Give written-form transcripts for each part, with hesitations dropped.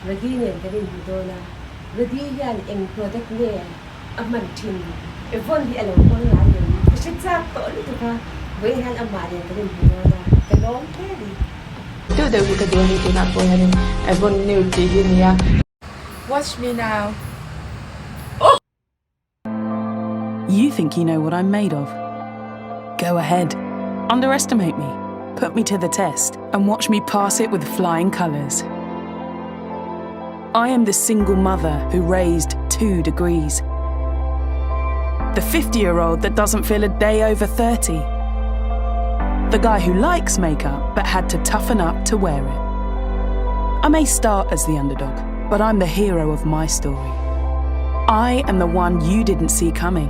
Ragi nen kan inhmu dawn a, Ragi hian eng product nge a hman thin? Avon hi a lo hmang ngai em? Ka hre chak tawh lutuk a, vawiin hian amah nen kan inhmu dawn a, ka lawm hle a ni. Deuh deuh hi ka duh a ni tunah pawh hianin Avon nude tih hi a ni a. Watch me now. You think you know what I'm made of? Go ahead. Underestimate me. Put me to the test and watch me pass it with flying colours. I am the single mother who raised two degrees. The 50 year old that doesn't feel a day over 30. The guy who likes makeup but had to toughen up to wear it. I may start as the underdog, but I'm the hero of my story. I am the one you didn't see coming.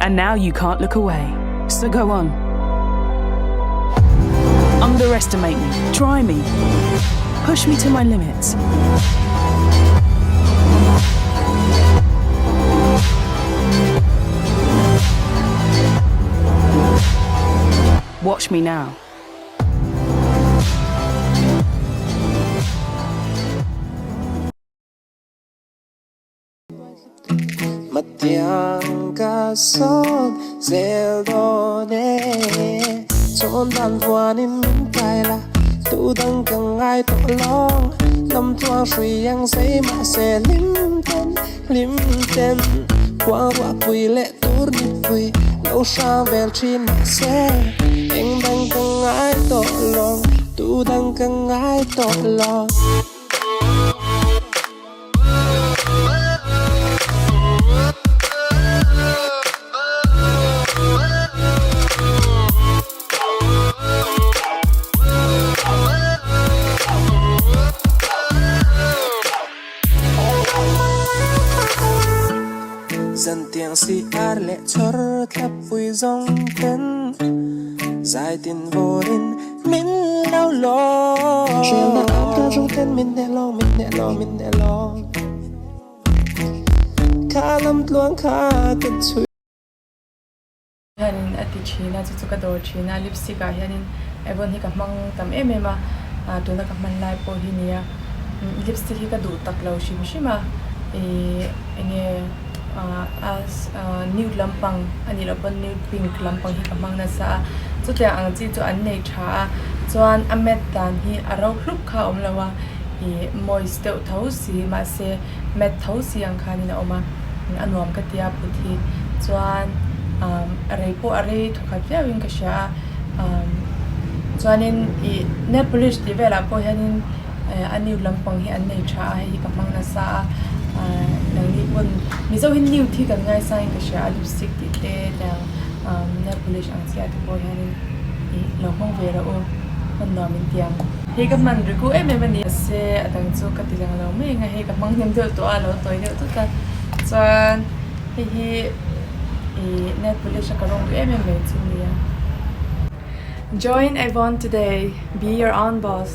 And now you can't look away. So go on. Underestimate me, try me, push me to my limits. Watch me now. Matiang ka sawn zel dawn e Chawn dan vuanin min kai la Tu dang ka ngai tawh lawng Lam tluang hrui ang sei mahse hlim ten hlim ten Khuang ruah pui leh tur nipui Lo hrang vel thin mahse Eng dang ka ngai tawh lawng Tu dang ka ngai tawh lawng. Zantiang si ar leh chhawr thlapui zawng ten zai tin vawrin min lo lawm. Hrilna an ka zawng ten min hneh lawng min hneh lawng min hneh lawng Kha lam tluang kha ka chhui. Hianin a ti thin a chu chu ka dawr thin a lipstick ah hianin Avon hi ka hmang tam em em a ah tuna ka hman lai pawh hi nia lipstick hi ka duh tak lo hrim hrim a ihh enge ah ah nude lampang a nih loh pawn nude pink lampang hi ka hmang nasa a chutiang ang chi chu an nei tha a chuan a matte dan hi a ro hlup kha a awm lo a ihh moist deuh tho si mahse matte tho si ang khanin a awm a a nuam ka tia put hi chuan umm a rei pawh a rei thawkhat viau in ka hria a umm chuanin ih nail polish tih velah pawh hianin eh a nude lampang hi an nei tha a hei hi ka hmang nasa a ahh nangni pawn mizo hi nude hi kan ngaisangin ka hria a lipstick tih te tiang umm nail polish ang chiah te pawh hianin ih lo hmang ve rawh u hman nuam in ti ang. Hei ka hman ri ku em em a ni se a dang chu ka ti lang lo mai ang a hei ka hmang hnem deuh tawh a a lo tawi deuh tut a chuan hei hi ih nail polish a ka rawng duh em em mai chu a nia. Join Avon today, be your own boss.